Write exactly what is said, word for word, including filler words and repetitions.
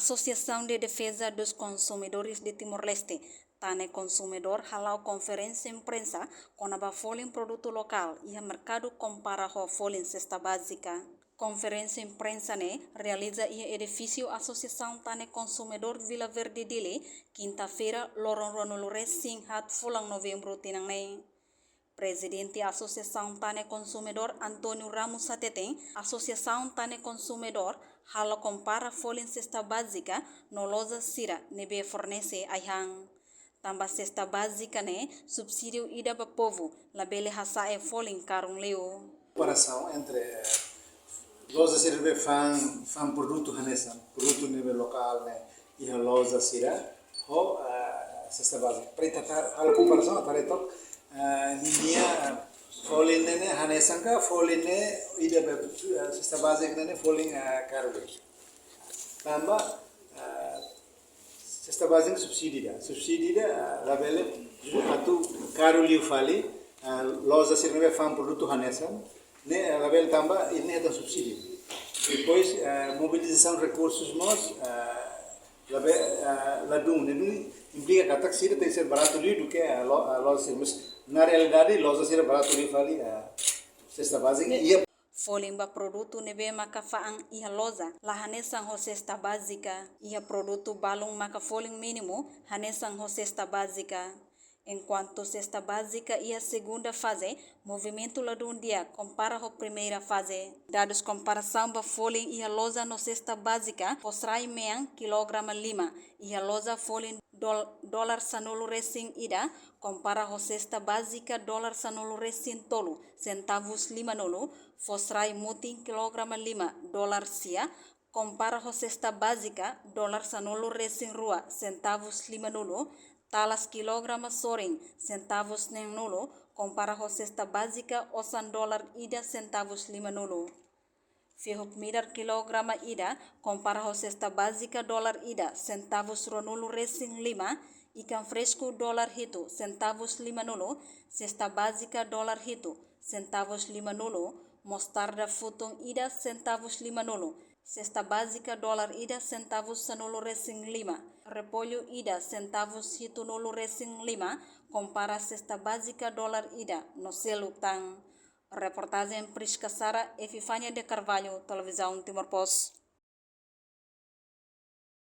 Asosiasaun de Defeza dos Konsumidores de Timor-Leste, TANE Konsumidór, hala'o konferénsia imprensa kona-ba folin produtu lokál iha merkadu kompara ho folin sesta bázika. Konferénsia imprensa ne'e realiza iha edifísiu Asosiasaun TANE Konsumidór Vila Verde Dili, kinta-feira, loron ruanulu-resin-haat fulan Novembru tinan ne'e. Prezidente Asosiasaun TANE Konsumidór, António Ramos, hateten, Asosiasaun TANE Konsumidór halo kompara folin sesta bázika no loja sira ne'ebé fornese ai-han. Tanba sesta bázika ne'e subsídiu ida ba povu, labele hasa'e folin karun liu. Komparasaun entre, eh, loja sira ne'ebé fa'an, fa'an produtu hanesan, produtu ne'ebé lokál ne'e iha loja sira, ho, eh, sesta bázika. Para ita halo komparasaun, para ita, eh, ninia, eh, folin ne'e hanesan ka, folin ne'e ida be, eh, sesta bázika ne'e folin, eh, karun. Tanba, eh, sesta bázika subsídiu ida, subsídiu ida, eh, labele atu karun liu fali, eh, loja sira ne'ebé fa'an produtu hanesan, ne'e, eh, labele tanba ne'e hetan subsídiu. Depois, eh, mobilizasaun rekursus mós, eh, labele, eh, ladún, ne'e duni implika katak sira tenke ser baratu liu duké, eh, lo-, eh, loja sira. Mas na realidade, loja sira baratu liu fali, eh, sesta bázika. Ne'e. Iha folin ba produtu ne'ebé maka fa'an iha loja, la hanesan ho sesta bázika. Iha produtu balun maka folin mínimu hanesan ho sesta bázika. Enkuantu sesta bázika iha segunda faze, movimentu ladún di'ak kompara ho primeira faze. Dadus komparasaun ba folin iha loja no sesta bázika, fos-rai mean kilograma lima, iha loja folin dol-, dolar sanulu-resin-ida, kompara ho sesta bázika dolar sanulu-resin-tolu, sentavus limanulu, fos-rai mutin kilograma lima, dolar sia, kompara ho sesta bázika dolar sanulu-resin-rua, sentavus limanulu, talas kilograma sorin, sentavus neenulu, kompara ho sesta bázika osan dolar ida, sentavus limanulu. Fehuk-midar kilograma ida, kompara ho sesta bázika dolar ida, sentavus ruanulu-resin-lima, ikan fresku dolar hitu, sentavus limanulu, sesta bázika dolar hitu, sentavus limanulu, mostarda futun ida, sentavus limanulu, sesta bázika dolar ida, sentavus sanulu-resin-lima, repollu ida, sentavus hitunulu-resin-lima, kompara sesta bázika dolar ida, no seluk tan. Reportajen Prisca Sara, Epifania de Carvalho, Televizaun Timor Post.